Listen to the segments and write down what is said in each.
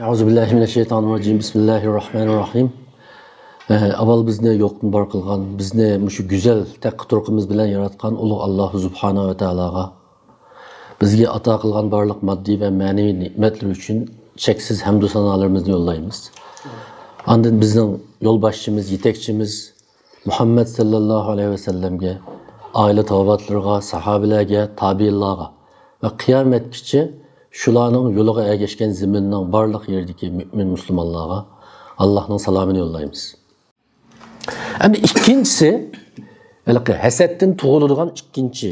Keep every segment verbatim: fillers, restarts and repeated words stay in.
أعوذ بالله من الشيطان الرجيم. بسم الله الرحمن الرحيم. ئاۋۋال بىزنى يوقتىن بار قىلغان، بىزنى مۇشۇ گۈزەل تەقى تۇرقىمىز بىلەن ياراتقان ئۇلۇغ ئاللاھ سۇبھانەھۇ ۋە تائالاغا، بىزگە ئاتا قىلغان بارلىق ماددىي ۋە مەنىۋى نېمەتلىرى ئۈچۈن چەكسىز ھەمدۇ سانالىرىمىزنى يوللايمىز. ئاندىن بىزنىڭ يولباشچىمىز، يېتەكچىمىز مۇھەممەد سەللەللاھۇ ئەلەيھى ۋەسەللەمگە، ئائىلە تاۋابىئاتلىرىغا، ساھابىلەرگە، تابىئىنلارغا ۋە قىيامەتكىچە شۇلارنىڭ يولىغا ئەگەشكەن زېمىننىڭ بارلىق يېرىدىكى مۆمىن مۇسۇلمانلارغا ئاللاھنىڭ سالامىنى يوللايمىز. ئەمدى ئىككىنچىسى، ھېلىقى ھەسەتتىن تۇغۇلىدىغان ئىككىنچى،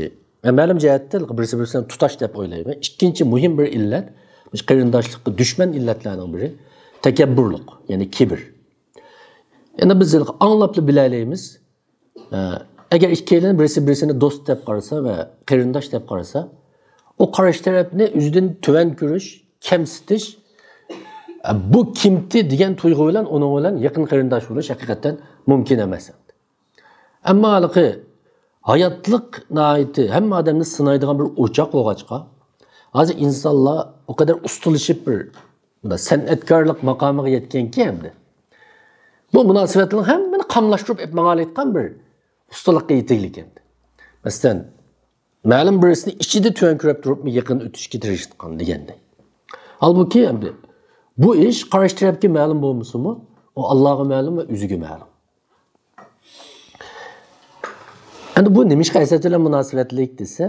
مەلۇم جەھەتتە ھېلىقى بىرسى بىرسىنى تۇتاش دەپ ئويلايمەن. ئىككىنچى مۇھىم بىر ئىللەت، قېرىنداشلىققا دۈشمەن ئىللەتلەرنىڭ بىرى تەكەببۇرلۇق، يەنى كىبىر. يەنە بىز ھېلىقى ئاڭلاپلا بىلەلەيمىز. ئە، ئەگەر ئىككىيلەن بىرسى بىرسىنى دوست دەپ قارىسا ۋە قېرىنداش دەپ قارىسا، ئۇ قارشى تەرەپنى ئۆزىدىن تۆۋەن كۆرۈش، كەمسىتىش، ئە، بۇ كىمتى دېگەن تۇيغۇ بىلەن ئۇنىڭ بىلەن يېقىن قېرىنداش بولۇش ھەقىقەتەن مۇمكىن ئەمەس. ئەمما ھېلىقى ھاياتلىق ناھايىتى ھەممە ئادەمنى سىنايدىغان بىر ئوچاق بولغاچقا، ھازىر ئىنسانلار ئۇ قەدەر ئۇستىلىشىپ بىر، بۇنداق سەنئەتكارلىق ماقامىغا يەتكەنكى ئەمدى، بۇ مۇناسىۋەتلەرنىڭ ھەممىنى قاملاشتۇرۇپ ئېلىپ ماڭالايدىغان بىر ئۇستىلىققا يېتەكلىگەن. مەسىلەن، مەلۇم بىرسىنى ئىچىدە تۆۋەن كۆرۈپ تۇرۇپمۇ يېقىن ئۆتۈشكە تىرىشىدىغان دېگەندەك. ھالبۇكى، ئەمدى بۇ ئىش قارشى تەرەپكە مەلۇم بولمىسىمۇ، ئۇ ئاللاغا مەلۇم ۋە ئۆزىگە مەلۇم. ئەمدى بۇ نېمىشقا ھەسەت بىلەن مۇناسىۋەتلىك دېسە،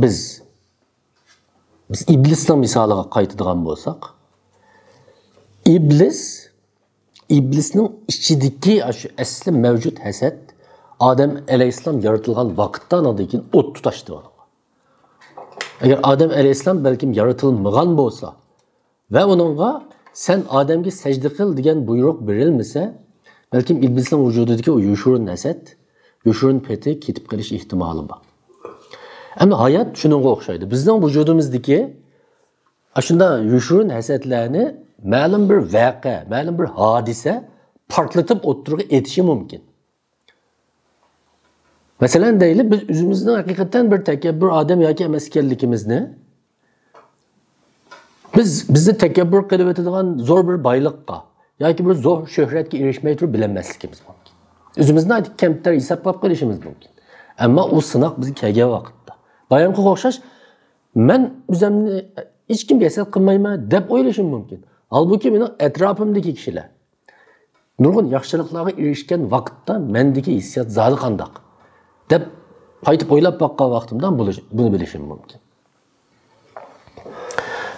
بىز، بىز ئىبلىسنىڭ مىسالىغا قايتىدىغان بولساق، ئىبلىس، ئىبلىسنىڭ ئىچىدىكى ئاشۇ ئەسلى مەۋجۇت ھەسەت ئادەم ئەلەيھىسسالام يارىتىلغان ۋاقىتتا ئاندىن كېيىن ئوت تۇتاشتى ئۇنىڭغا. ئەگەر ئادەم ئەلەيھىسسالام بەلكىم يارىتىلمىغان بولسا، ۋە ئۇنىڭغا «سەن ئادەمگە سەجدە قىل» دېگەن بۇيرۇق بېرىلمىسە، بەلكىم ئىبلىسنىڭ ۋۇجۇدىدىكى ئۇ يوشۇرۇن ھەسەت، يوشۇرۇن پېتى كېتىپ قېلىش ئېھتىمالى بار. ئەمدى ھايات شۇنىڭغا ئوخشايدۇ. بىزنىڭ ۋۇجۇدىمىزدىكى ئاشۇنداق يوشۇرۇن ھەسەتلەرنى مەلۇم بىر ۋەقە، مەلۇم بىر ھادىسە پارتلىتىپ ئوتتۇرىغا ئېتىشى مۇمكىن. مەسىلەن دەيلى، بىز ئۆزىمىزنىڭ ھەقىقەتەن بىر تەكەببۇر ئادەم ياكى ئەمەس ئىكەنلىكىمىزنى، بىز، بىزنى تەكەببۇر قىلىۋېتىدىغان زور بىر بايلىققا ياكى بىر زور شۆھرەتكە ئېرىشمەي تۇرۇپ بىلەلمەسلىكىمىز مۇمكىن. ئۆزىمىزنى كەمتەر ھېسابلاپ قېلىشىمىز مۇمكىن. ئەمما ئۇ سىناق بىزگە كەلگەن ۋاقىتتا، بايامقىغا ئوخشاش، مەن ئۆزۈمنى ھېچكىمگە ھەسەت قىلمايمەن دەپ ئويلىشىم مۇمكىن. ھالبۇكى، مېنىڭ ئەتراپىمدىكى كىشىلەر نۇرغۇن ياخشىلىقلارغا ئېرىشكەن ۋاقىتتا مەندىكى ھېسسىيات زادى قانداق دەپ قايتىپ ئويلاپ باققان ۋاقتىمدا بۇنى بىلىشىم مۇمكىن.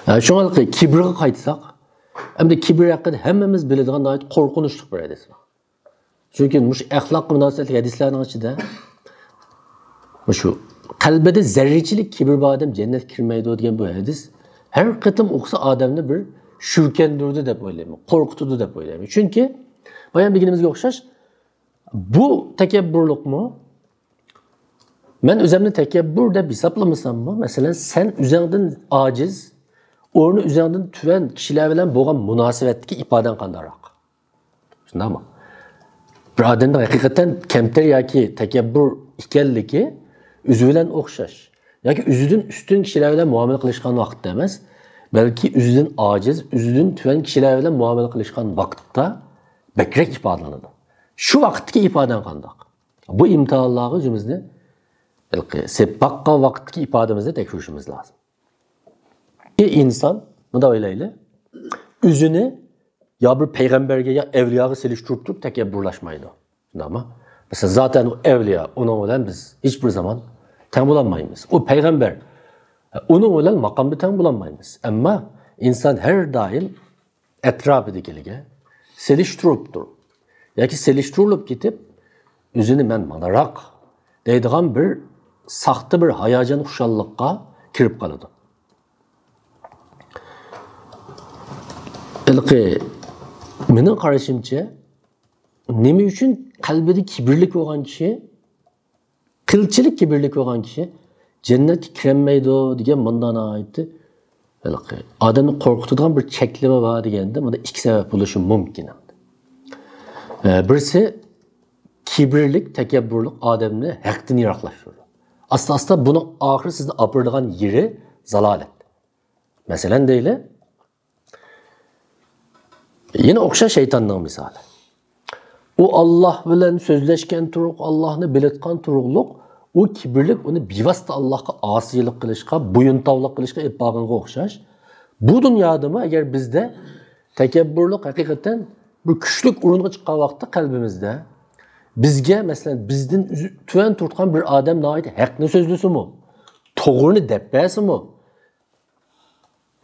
ئە، شۇڭا كىبىرغا قايتساق، ئەمدى كىبىر ھەققىدە ھەممىمىز بىلىدىغان ناھايىتى قورقۇنچلۇق بىر ھەدىس بار. چۈنكى مۇشۇ ئەخلاققا مۇناسىۋەتلىك ھەدىسلەرنىڭ ئىچىدە مۇشۇ قەلبىدە زەررىچىلىك كىبىر بار ئادەم جەننەتكە كىرمەيدۇ دېگەن بۇ ھەدىس ھەر قېتىم ئوقۇسا ئادەمنى بىر شۈركەندۈرىدۇ دەپ ئويلايمەن، قورقۇتىدۇ دەپ ئويلايمەن. چۈنكى بايام دېگىنىمىزگە ئوخشاش، بۇ تەكەببۇرلۇقمۇ؟ مەن ئۆزۈمنى تەكەببۇر دەپ ھېسابلىمىساممۇ، مەسىلەن، سەن ئۆزۈڭدىن ئاجىز، ئورنى ئۆزۈڭدىن تۆۋەن كىشىلەر بىلەن بولغان مۇناسىۋەتتىكى ئىپادەڭ قانداقراق؟ شۇنداقمۇ؟ بىر ئادەمنىڭ ھەقىقەتەن كەمتەر ياكى تەكەببۇر ئىكەنلىكى ئۆزى بىلەن ئوخشاش. ياكى ئۆزىدىن ئۈستۈن كىشىلەر بىلەن مۇئامىلە قىلىشقان ۋاقىتتا ئەمەس، بەلكى ئۆزىدىن ئاجىز، ئۆزىدىن تۆۋەن كىشىلەر بىلەن مۇئامىلە قىلىشقان ۋاقىتتا بەكرەك ئىپادىلىنىدۇ. شۇ ۋاقىتتىكى ئىپادەڭ قانداق؟ بۇ ئىمتىھانلارغا ئۆزىمىزنى ھېلىقى سېلىپ باققان ۋاقىتتىكى ئىپادىمىزنى تەكشۈرۈشىمىز لازىم. ئىنسان، مۇنداق ئويلايلى، ئۆزىنى يا بىر پەيغەمبەرگە يا ئەۋلىياغا سېلىشتۇرۇپ تۇرۇپ تەكەببۇرلاشمايدۇ. شۇنداقمۇ؟ مەسىلەن، زاتەن ئۇ ئەۋلىيا، ئۇنىڭ بىلەن بىز ھېچبىر زامان تەڭ بولالمايمىز. ئۇ پەيغەمبەر، ئۇنىڭ بىلەن ماقامدا تەڭ بولالمايمىز. ئەمما ئىنسان ھەر دائىم ئەتراپىدىكىلەرگە سېلىشتۇرۇپ تۇرۇپ ياكى سېلىشتۇرۇلۇپ كېتىپ، ئۆزىنى «مەن ماناراق» دەيدىغان بىر ساختا بىر ھاياجان خۇشاللىققا كىرىپ قالىدۇ. ھېلىقى مېنىڭ قارىشىمچە، نېمە ئۈچۈن قەلبىدە كىبىرلىك بولغان كىشى، قىلچىلىك كىبىرلىك بولغان كىشى جەننەتكە كىرەلمەيدۇ دېگەن مۇنداق ناھايىتى ھېلىقى ئادەمنى قورقۇتىدىغان بىر چەكلىمە بار دېگەندە، بۇندا ئىككى سەۋەب بولۇشى مۇمكىن. ئە، بىرسى، كىبىرلىك، تەكەببۇرلۇق ئادەمنى ھەقتىن يىراقلاشتۇرىدۇ. ئاستا-ئاستا بۇنىڭ ئاخىرى سىزنى ئاپىرىدىغان يېرى زالالەت. مەسىلەن دەيلى، يەنە ئوخشاش شەيتاننىڭ مىسالى. ئۇ ئاللاھ بىلەن سۆزلەشكەن تۇرۇق، ئاللاھنى بىلىۋاتقان تۇرۇقلۇق، ئۇ كىبىرلىك ئۇنى بىۋاسىتە ئاللاھقا ئاسىيلىق قىلىشقا، بويۇنتاۋلىق قىلىشقا ئېلىپ بارغانغا ئوخشاش. بۇ دۇنيادىمۇ ئەگەر بىزدە تەكەببۇرلۇق ھەقىقەتەن بىر كۈچلۈك ئورۇنغا چىققان ۋاقىتتا قەلبىمىزدە، بىزگە، مەسىلەن، بىزدىن ئۈز-، تۆۋەن تۇرۇۋاتقان بىر ئادەم ناھايىتى ھەقنى سۆزلىسىمۇ، توغرىنى دەپ بەرسىمۇ،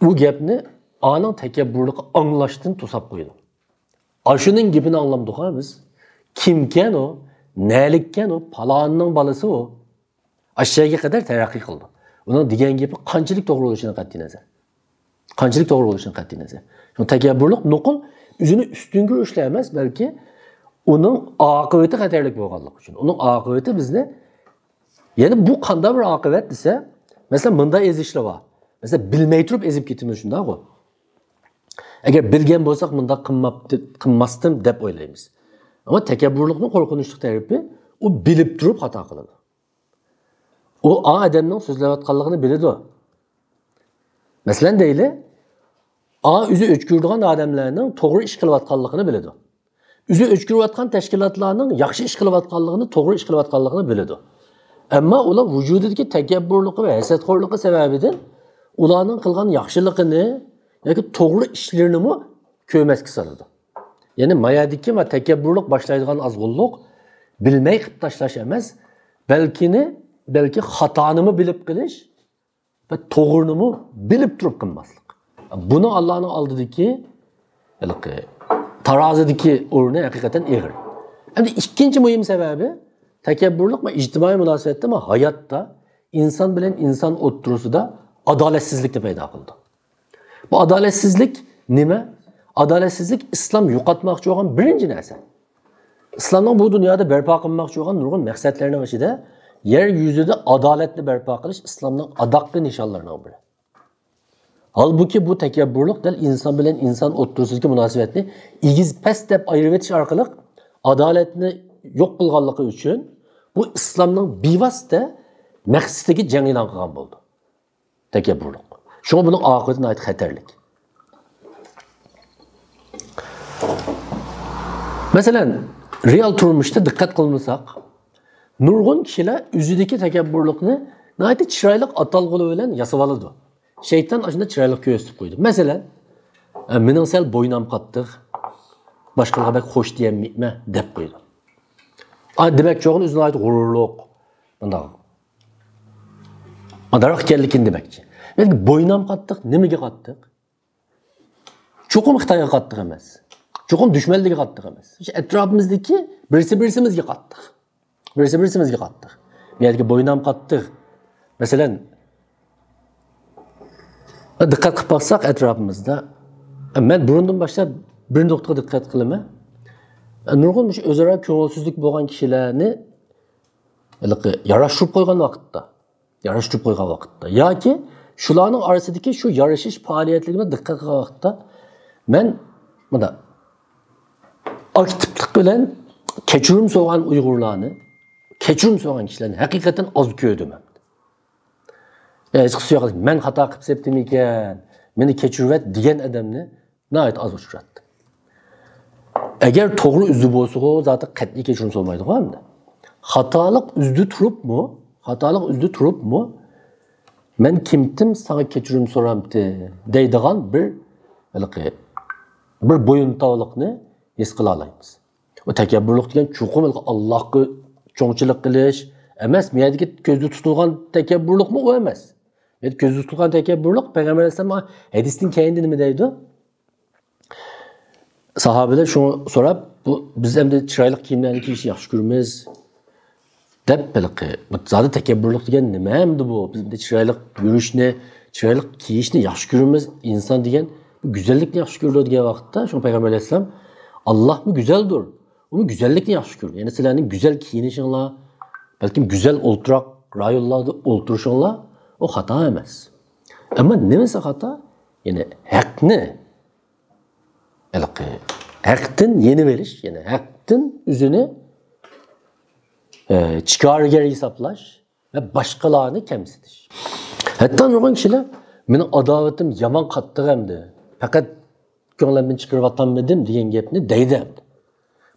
ئۇ گەپنى ئانىڭ تەكەببۇرلۇقى ئاڭلاشتىن توساپ قويىدۇ. ئاشۇنىڭ گېپىنى ئاڭلامدۇقا بىز؟ كىمكەن ئۇ؟ نەلىككەن ئۇ؟ پالاننىڭ بالىسى ئۇ. ئاشۇ يەرگە قەدەر تەرەققىي قىلىدۇ. ئۇنىڭ دېگەن گېپى قانچىلىك توغرا بولۇشىدىن قەتئىي نەزەر. قانچىلىك توغرا بولۇشىدىن قەتئىي نەزەر. شۇڭا تەكەببۇرلۇق نوقۇل ئۆزىنى ئۈستۈن كۆرۈشلا ئەمەس، بەلكى ئۇنىڭ ئاقىۋىتى خەتەرلىك بولغانلىقى ئۈچۈن. ئۇنىڭ ئاقىۋىتى بىزنى، يەنى بۇ قانداق بىر ئاقىۋەت دېسە، مەسىلەن، مۇنداق ئېزىشلار بار. مەسىلەن، بىلمەي تۇرۇپ ئېزىپ كېتىمىز، شۇنداقغۇ؟ ئەگەر بىلگەن بولساق مۇنداق قىلماپتى-، قىلماستىم دەپ ئويلايمىز. ئەمما تەكەببۇرلۇقنىڭ قورقۇنچلۇق تەرىپى، ئۇ بىلىپ تۇرۇپ خاتا قىلىدۇ. ئۇ ئا ئادەمنىڭ سۆزلەۋاتقانلىقىنى بىلىدۇ. مەسىلەن دەيلى، ئا ئۆزى ئۆچكۈرىدىغان ئادەملەرنىڭ توغرا ئىش قىلىۋاتقانلىقىنى بىلىدۇ. ئۆزى ئۆچكۈرۈۋاتقان تەشكىلاتلارنىڭ ياخشى ئىش قىلىۋاتقانلىقىنى، توغرا ئىش قىلىۋاتقانلىقىنى بىلىدۇ. ئەمما ئۇلار ۋۇجۇدىدىكى تەكەببۇرلۇقى ۋە ھەسەتخورلۇقى سەۋەبىدىن ئۇلارنىڭ قىلغان ياخشىلىقىنى ياكى توغرا ئىشلىرىنىمۇ كۆرمەسكە سالىدۇ. يەنى مايادىكى ۋە تەكەببۇرلۇق باشلايدىغان ئازغۇنلۇق بىلمەي قىلىپ تاشلاش ئەمەس، بەلكىنى، بەلكى خاتانىمۇ بىلىپ قىلىش ۋە توغرىنىمۇ بىلىپ تۇرۇپ قىلماسلىق. بۇنىڭ ئاللانىڭ ئالدىدىكى ھېلىقى تارازىدىكى ئورنى ھەقىقەتەن ئېغىر. ئەمدى ئىككىنچى مۇھىم سەۋەبى، تەكەببۇرلۇق ۋە ئىجتىمائىي مۇناسىۋەتتە ۋە ھاياتتا ئىنسان بىلەن ئىنسان ئوتتۇرىسىدا ئادالەتسىزلىكنى پەيدا قىلىدۇ. بۇ ئادالەتسىزلىك نېمە؟ ئادالەتسىزلىك ئىسلام يوقاتماقچى بولغان بىرىنچى نەرسە. ئىسلامنىڭ بۇ دۇنيادا بەرپا قىلماقچى بولغان نۇرغۇن مەقسەتلىرىنىڭ ئىچىدە يەر يۈزىدە ئادالەتنى بەرپا قىلىش ئىسلامنىڭ ئاداققى نىشانلىرىنىڭ بىرى. ھالبۇكى، بۇ تەكەببۇرلۇق دەل ئىنسان بىلەن ئىنسان ئوتتۇرىسىدىكى مۇناسىۋەتنى ئېگىز پەس دەپ ئايرىۋېتىش ئارقىلىق ئادالەتنى يوق قىلغانلىقى ئۈچۈن، بۇ ئىسلامنىڭ بىۋاسىتە مەقسىتىگە جەڭ ئېلان قىلغان بولىدۇ. تەكەببۇرلۇق. شۇڭا بۇنىڭ ئاقىۋىتى ناھايىتى خەتەرلىك. مەسىلەن، رېئال تۇرمۇشتا دىققەت قىلمىساق، نۇرغۇن كىشىلەر ئۆزىدىكى تەكەببۇرلۇقنى ناھايىتى چىرايلىق ئاتالغۇلار بىلەن ياسىۋالىدۇ. شەيتان ئاشۇنداق چىرايلىق كۆرسىتىپ قويىدۇ. مەسىلەن، «ئە، مېنىڭ سەل بوينام قاتتىق، باشقىلارغا بەك خوش دېيەلمەيمەن» دەپ قويىدۇ. ئا، دېمەكچى بولغىنى ئۆزى ناھايىتى غۇرۇرلۇق، مۇنداق، مۇنداقراق ئىكەنلىكىنى دېمەكچى. لېكىن بوينام قاتتىق، نېمىگە قاتتىق؟ چوقۇم خىتايغا قاتتىق ئەمەس. چوقۇم دۈشمەنلىككە قاتتىق ئەمەس. شۇ ئەتراپىمىزدىكى بىرسى بىرسىمىزگە قاتتىق. بىرسى بىرسىمىزگە قاتتىق. بۇ يەردىكى بوينام قاتتىق. مەسىلەن، دىققەت قىلىپ باقساق ئەتراپىمىزدا، مەن بۇرۇندىن باشلاپ بىر نۇقتىغا دىققەت قىلىمەن. نۇرغۇن مۇشۇ ئۆزئارا كۆڭۈلسىزلىك بولغان كىشىلەرنى ھېلىقى ياراشتۇرۇپ قويغان ۋاقىتتا، ياراشتۇرۇپ قويغان ۋاقىتتا ياكى شۇلارنىڭ ئارىسىدىكى شۇ يارىشىش پائالىيەتلىرىگە دىققەت قىلغان ۋاقىتتا، مەن مۇنداق ئاكتىپلىق بىلەن كەچۈرۈم سورىغان ئۇيغۇرلارنى، كەچۈرۈم سورىغان كىشىلەرنى ھەقىقەتەن ئاز كۆردۈم. ھېچقىسى يوق، «مەن خاتا قىلىپ سەپتىمىكەن، مېنى كەچۈرۈۋەت» دېگەن ئادەمنى ناھايىتى ئاز ئۇچراتتى. ئەگەر توغرا ئۆزى بولسىغۇ، زاتى قەتئىي كەچۈرۈم سورىمايدىغۇ ئەمدى. خاتالىق ئۆزىدە تۇرۇپمۇ، خاتالىق ئۆزىدە تۇرۇپمۇ، «مەن كىمتىم ساڭا كەچۈرۈم سورامتى» دەيدىغان بىر، ھېلىقى، بىر بويۇنتاۋلىقنى ھېس قىلالايمىز. ئۇ تەكەببۇرلۇق دېگەن چوقۇم ھېلىقى ئاللاھقا چوڭچىلىق قىلىش ئەمەس. بۇ يەردىكى كۆزدە تۇتۇلغان تەكەببۇرلۇقمۇ ئۇ ئەمەس. بۇ يەردە كۆزدە تۇتۇلغان تەكەببۇرلۇق، پەيغەمبەر ئەلەيھىسسالام ھەدىستىن كەينىدە نېمە دەيدۇ؟ ساھابىلەر شۇڭا سوراپ، «بۇ، بىز ئەمدى چىرايلىق كىيىملەرنى كىيىشنى ياخشى كۆرىمىز» دەپ، ھېلىقى، «بۇ زادى تەكەببۇرلۇق دېگەن نېمە ئەمدى بۇ؟ بىز ئەمدى چىرايلىق يۈرۈشنى، چىرايلىق كىيىشنى ياخشى كۆرىمىز. ئىنسان دېگەن گۈزەللىكنى ياخشى كۆرىدۇ» دېگەن ۋاقىتتا، شۇڭا پەيغەمبەر ئەلەيھىسسالام، «ئاللاھمۇ گۈزەلدۇر، ئۇمۇ گۈزەللىكنى ياخشى كۆرىدۇ. يەنى سىلەرنىڭ گۈزەل كىيىنىشىڭلار، بەلكىم گۈزەل ئولتۇراق رايونلاردا ئولتۇرۇشۇڭلار، ئۇ خاتا ئەمەس. ئەمما نېمىسى خاتا؟ يەنى ھەقنى، ھېلىقى، ھەقتىن يېنىۋېلىش، يەنى ھەقتىن ئۆزىنى، ئە، چىكارگەر ھېسابلاش ۋە باشقىلارنى كەمسىتىش.» ھەتتا نۇرغۇن كىشىلەر، «مېنىڭ ئاداۋىتىم يامان قاتتىق ئەمدى. پەقەت كۆڭلۈمدىن چىقىرىۋاتالمىدىم دېگەن گەپنى دەيدۇ ئەمدى.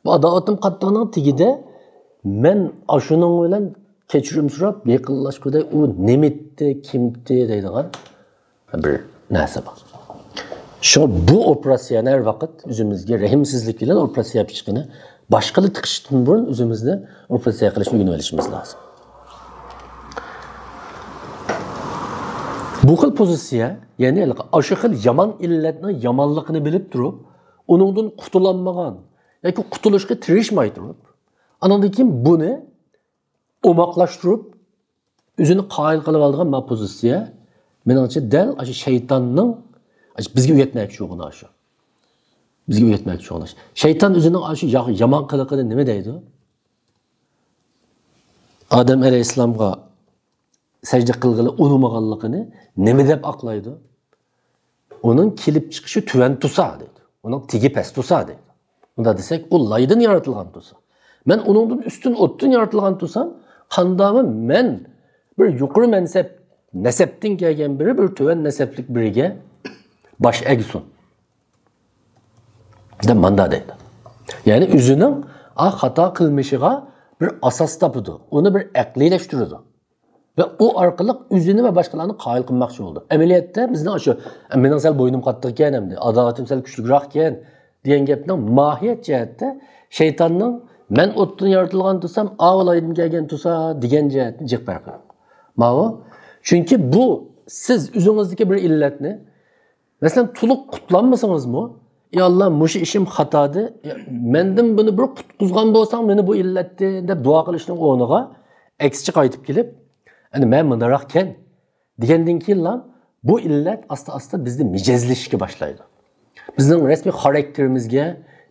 بۇ ئاداۋىتىم قاتتىقنىڭ تېگىدە مەن ئاشۇنىڭ بىلەن كەچۈرۈم سوراپ يېقىنلاشقۇدەك، ئۇ نېمىتتى، كىمتى دەيدىغان بىر نەرسە بار. شۇڭا بۇ ئوپېراتسىيەنى ھەر ۋاقىت ئۆزىمىزگە رەھىمسىزلىك بىلەن ئوپېراتسىيە پىچىقىنى باشقىلار تىقىشتىن بۇرۇن ئۆزىمىزنى ئوپېراتسىيە قىلىشنى ئۆگىنىۋېلىشىمىز لازىم. بۇ خىل پوزىتسىيە، يەنى ھېلىقى ئاشۇ خىل يامان ئىللەتنىڭ يامانلىقىنى بىلىپ تۇرۇپ، ئۇنىڭدىن قۇتۇلالمىغان ياكى قۇتۇلۇشقا تىرىشماي تۇرۇپ، ئانىڭدىن كېيىن بۇنى ئوماقلاشتۇرۇپ، ئۆزىنى قايىل قىلىپ ئالىدىغان ما پوزىتسىيە، مېنىڭچە، دەل ئاشۇ شەيتاننىڭ ئاشۇ بىزگە ئۆگەتمەكچى بولغىنى ئاشۇ. بىزگە ئۆگەتمەكچى بولغىنى ئاشۇ. شەيتان ئۆزىنىڭ ئاشۇ يا-، يامان قىلىقىدا نېمە دەيدۇ؟ ئادەم ئەلەيھىسسالامغا سەجدە قىلغىلى ئۇنىمىغانلىقىنى نېمە دەپ ئاقلايدۇ؟ ئۇنىڭ كېلىپ چىقىشى تۆۋەن تۇرسا دەيدۇ. ئۇنىڭ تېگى پەس تۇرسا دەيدۇ. ئۇنداق دېسەك، ئۇ لايدىن يارىتىلغان تۇرسا. مەن ئۇنىڭدىن ئۈستۈن ئوتتىن يارىتىلغان تۇرسام، قانداقمۇ مەن بىر يۇقىرى مەنسەپ، نەسەپتىن كەلگەن بىرى بىر تۆۋەن نەسەپلىك بىرىگە باش ئەگسۇن؟ دەپ ماندا دەيدۇ. يەنى ئۆزىنىڭ ئا خاتا قىلمىشىغا بىر ئاساس تاپىدۇ، ئۇنى بىر ئەقلىيلەشتۈرىدۇ. ۋە ئۇ ئارقىلىق ئۆزىنى ۋە باشقىلارنى قايىل قىلماقچى بولىدۇ. ئەمەلىيەتتە بىزنىڭ شۇ، مېنىڭ سەل بوينۇم قاتتىق ئىكەن ئەمدى، ئاداۋىتىم سەل كۈچلۈكرەك ئىكەن دېگەن گەپنىڭ ماھىيەت جەھەتتە شەيتاننىڭ مەن ئوتتىن يارىتىلغان تۇرسام، ئاۋۇ لايدىن كەلگەن تۇرسا دېگەن جەھەتتىن جىق پەرقى يوق. ماۋۇ، چۈنكى بۇ سىز ئۆزىڭىزدىكى بىر ئىللەتنى، مەسىلەن، تولۇق قۇتلانمىسىڭىزمۇ، «ئى ئاللا، مۇشۇ ئىشىم خاتادى، مەندىن بۇنى بىر قۇتقۇزغان بولساڭ، مېنى بۇ ئىللەتتىن» دەپ دۇئا قىلىشنىڭ ئورنىغا، ئەكسىچە قايتىپ كېلىپ، «ئەنە مەن مۇنداقراق ئىكەن» دېگەندىن كېيىنلا، بۇ ئىللەت ئاستا-ئاستا بىزنى مىجەزلىشىشكە باشلايدۇ. بىزنىڭ رەسمىي خاراكتېرىمىزگە،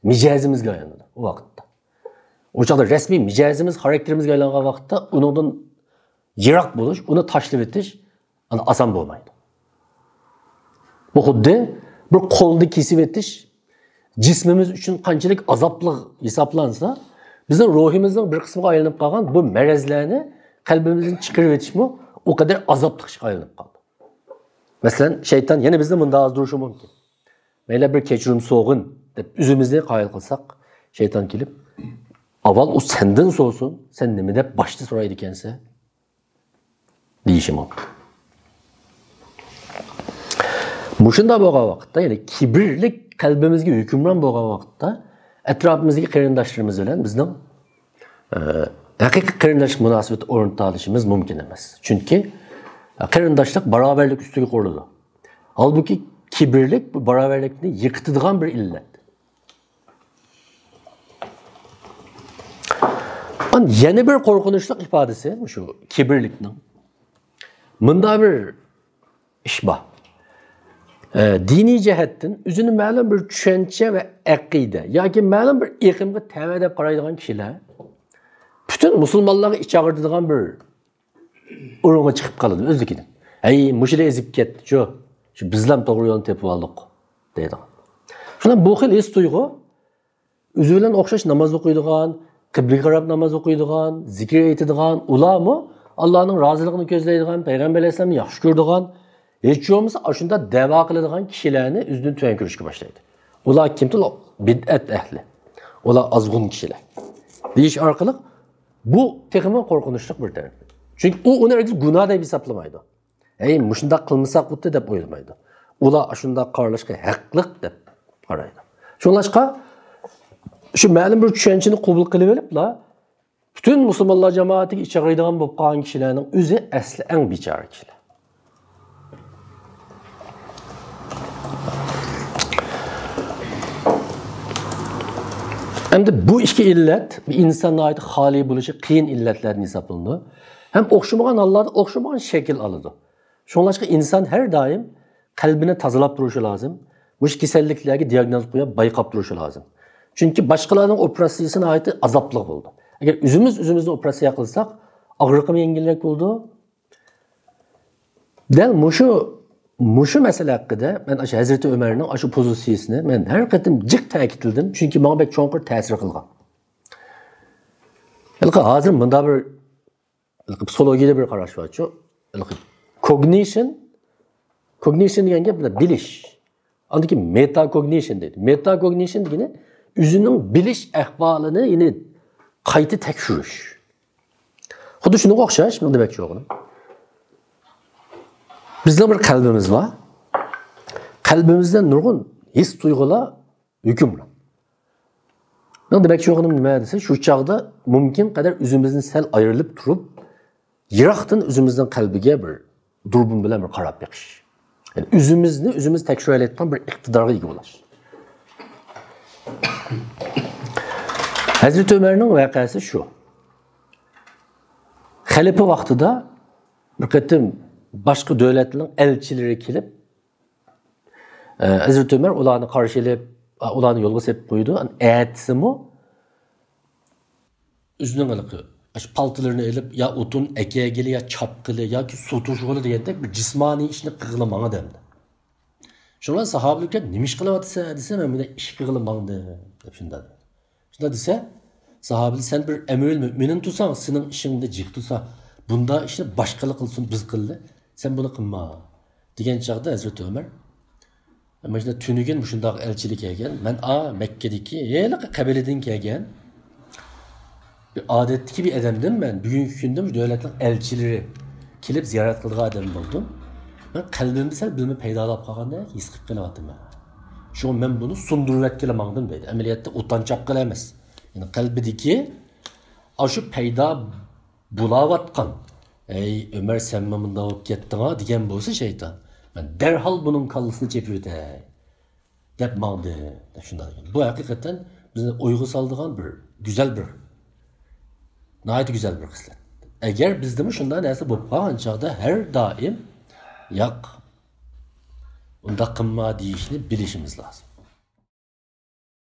مىجەزىمىزگە ئايلىنىدۇ ئۇ ۋاقىتتا. ئۇ چاغدا رەسمىي مىجەزىمىز، خاراكتېرىمىزگە ئايلانغان ۋاقىتتا، ئۇنىڭدىن يىراق بولۇش، ئۇنى تاشلىۋېتىش ئاسان بولمايدۇ. بۇ خۇددى بىر قولنى كېسىۋېتىش جىسمىمىز ئۈچۈن قانچىلىك ئازابلىق ھېسابلانسا، بىزنىڭ روھىمىزنىڭ بىر قىسمىغا ئايلىنىپ قالغان بۇ مەرەزلەرنى قەلبىمىزدىن چىقىرىۋېتىشمۇ ئۇ قەدەر ئازابلىق ئىشقا ئايلىنىپ قالىدۇ. مەسىلەن، شەيتان يەنە بىزنى مۇنداق ئازدۇرۇشى مۇمكىن. مەيلى بىر كەچۈرۈم سوغىن دەپ ئۆزىمىزنى قايىل قىلساق، شەيتان كېلىپ، ئاۋۋال ئۇ سەندىن سورىسۇن، سەن نېمە دەپ باشتا سورايدىكەنسەن؟ دېيىشى مۇمكىن. مۇشۇنداق بولغان ۋاقىتتا، يەنى كىبىرلىك قەلبىمىزگە ھۆكۈمران بولغان ۋاقىتتا، ئەتراپىمىزدىكى قېرىنداشلىرىمىز بىلەن بىزنىڭ، ئە، ھەقىقىي قېرىنداشلىق مۇناسىۋىتى ئورنىتالىشىمىز مۇمكىن ئەمەس. چۈنكى، ئە، قېرىنداشلىق باراۋەرلىك ئۈستىگە قۇرۇلىدۇ. ھالبۇكى، كىبىرلىك بۇ باراۋەرلىكنى يىقىتىدىغان بىر ئىللەت. ئان-، يەنە بىر قورقۇنچلۇق ئىپادىسى مۇشۇ كىبىرلىكنىڭ. مۇنداق بىر ئىش بار. ئە، دىنىي جەھەتتىن ئۆزىنى مەلۇم بىر چۈشەنچە ۋە ئەقىدە ياكى مەلۇم بىر ئېقىمغا تەۋە دەپ قارايدىغان كىشىلەر پۈتۈن مۇسۇلمانلارغا ئىچ ئاغرىتىدىغان بىر ئورۇنغا چىقىپ قالىدۇ ئۆزلۈكىدىن. «ھەي، مۇشۇلا ئېزىپ كەتتى، شۇ، شۇ بىزلام توغرا يولنى تېپىۋالدۇق» دەيدىغان. شۇنداق بۇ خىل ھېس تۇيغۇ ئۆزى بىلەن ئوخشاش ناماز ئوقۇيدىغان، قىبلىگە قاراپ ناماز ئوقۇيدىغان، زىكىر ئېيتىدىغان، ئۇلارمۇ ئاللانىڭ رازىلىقىنى كۆزلەيدىغان، پەيغەمبەر ئەلەيھىسسالامنى ياخشى كۆرىدىغان، ھېچ بولمىسا ئاشۇنداق دەۋا قىلىدىغان كىشىلەرنى ئۆزىدىن تۆۋەن كۆرۈشكە باشلايدۇ. ئۇلار كىمدۇ؟ بىدئەت ئەھلى. ئۇلار ئازغۇن كىشىلەر. دېيىش ئارقىلىق بۇ تېخىمۇ قورقۇنچلۇق بىر تەرەپ. چۈنكى ئۇ ئۇنى ھەرگىز گۇناھ دەپ ھېسابلىمايدۇ. «ھەي، مۇشۇنداق قىلمىساق بولدى» دەپ ئويلىمايدۇ. ئۇلار ئاشۇنداق قارىلىشقا ھەقلىق دەپ قارايدۇ. شۇڭلاشقا شۇ مەلۇم بىر چۈشەنچىنى قوبۇل قىلىۋېلىپلا، پۈتۈن مۇسۇلمانلار جامائىتىگە ئىچ ئاغرىيدىغان بولۇپ قالغان كىشىلەرنىڭ ئۆزى ئەسلى ئەڭ بىچارە كىشىلەر. ئەمدى بۇ ئىككى ئىللەت ئىنسان ناھايىتى خالىي بولۇشى قىيىن ئىللەتلەردىن ھېسابلىنىدۇ. ھەم ئوخشىمىغان ھاللاردا ئوخشىمىغان شەكىل ئالىدۇ. شۇڭلاشقا ئىنسان ھەر دائىم قەلبىنى تازىلاپ تۇرۇشى لازىم. مۇشۇ كېسەللىكلەرگە دىياگنوز قويۇپ بايقاپ تۇرۇشى لازىم. چۈنكى باشقىلارنىڭ ئوپېراتسىيىسى ناھايىتى ئازابلىق بولىدۇ. ئەگەر ئۆزىمىز ئۆزىمىزنى ئوپېراتسىيە قىلساق، ئاغرىقىمۇ يەڭگىلرەك بولىدۇ. دەل مۇشۇ، مۇشۇ مەسىلە ھەققىدە مەن ئاشۇ ھەزرىتى ئۆمەرنىڭ ئاشۇ پوزىتسىيىسىنى مەن ھەر قېتىم جىق تەكىتلىدىم، چۈنكى ماڭا بەك چوڭقۇر تەسىر قىلغان. ھېلىقى ھازىر مۇنداق بىر، ھېلىقى پسىخولوگىيەدە بىر قاراش بارچۇ، ھېلىقى كوگنىشن، كوگنىشن دېگەن گەپ بىلىش. ئاندىن كېيىن مېتاكوگنىشن دەيدۇ. مېتاكوگنىشن دېگىنى ئۆزىنىڭ بىلىش ئەھۋالىنى يەنە قايتا تەكشۈرۈش. خۇددى شۇنىڭغا ئوخشاش، مېنىڭ دېمەكچى بولغىنىم، بىزنىڭ بىر قەلبىمىز بار. قەلبىمىزدە نۇرغۇن ھېس تۇيغۇلار ھۆكۈمران. مېنىڭ دېمەكچى بولغىنىم نېمە دېسە، شۇ چاغدا مۇمكىن قەدەر ئۆزىمىزنى سەل ئايرىلىپ تۇرۇپ، يىراقتىن ئۆزىمىزنىڭ قەلبىگە بىر دۇربۇن بىلەن بىر قاراپ بېقىش. يەنى ئۆزىمىزنى ئۆزىمىز تەكشۈرەلەيدىغان بىر ئىقتىدارغا ئىگە بولۇش. ھەزرىتى ئۆمەرنىڭ ۋەقەسى شۇ. خەلىپە ۋاقتىدا بىر قېتىم باشقا دۆلەتنىڭ ئەلچىلىرى كېلىپ، ئە، ھەزرىتى ئۆمەر ئۇلارنى قارشى ئېلىپ، ئۇلارنى يولغا سېلىپ قويىدۇ. ئەتىسىمۇ ئۆزىنىڭ ھېلىقى ئاشۇ پالتىلىرىنى ئېلىپ، يا ئوتۇن ئەكەلگىلى، يا چاپقىلى، ياكى سۇ توشۇغىلى دېگەندەك بىر جىسمانىي ئىشنى قىلغىلى ماڭىدۇ ئەمدى. شۇڭا ساھابىلەرگە، «نېمە ئىش قىلىۋاتىسەن؟» دېسە، «مەن مۇنداق ئىش قىلغىلى ماڭدىم» دەپ شۇنداق. شۇنداق دېسە، ساھابىلەر، «سەن بىر ئەمىرۇل مۆمىنىن تۇرساڭ، سېنىڭ ئىشىڭدا جىق تۇرسا، بۇنداق ئىشنى باشقىلار قىلسۇن، بىز قىللى، سەن بۇنى قىلما» دېگەن چاغدا ھەزرىتى ئۆمەر، «مانا شۇنداق تۈنۈگۈن مۇشۇنداق ئەلچىلىك كەلگەن، مەن ئا مەككىدىكى ھېلىقى قەبىلىدىن كەلگەن، بىر ئادەتتىكى بىر ئادەمدىن مەن بۈگۈنكى كۈندە مۇشۇ دۆلەتنىڭ ئەلچىلىرى كېلىپ زىيارەت قىلىدىغان ئادەم بولدۇم. مەن قەلبىمدە سەل بىلمە پەيدا بولۇپ قالغاندەك ھېس قىلىپ قېلىۋاتىمەن. شۇڭا مەن بۇنى سۇندۇرۇۋەتكىلى ماڭدىم» دەيدۇ. ئەمەلىيەتتە ئوتان چاپقىلى ئەمەس. يەنى قەلبىدىكى ئاشۇ پەيدا بولاۋاتقان، «ئەي ئۆمەر، سەنمۇ مۇنداق بولۇپ كەتتىڭا» دېگەن بولسا شەيتان، «مەن دەرھال بۇنىڭ كاللىسىنى چېپىۋېتەي» دەپ ماڭدى، دەپ شۇنداق دېگەن. بۇ ھەقىقەتەن بىزنى ئويغا سالىدىغان بىر گۈزەل بىر، ناھايىتى گۈزەل بىر خىسلەت. ئەگەر بىزدىمۇ شۇنداق نەرسە بولۇپ قالغان چاغدا ھەر دائىم «ياق، ئۇنداق قىلما» دېيىشنى بىلىشىمىز لازىم.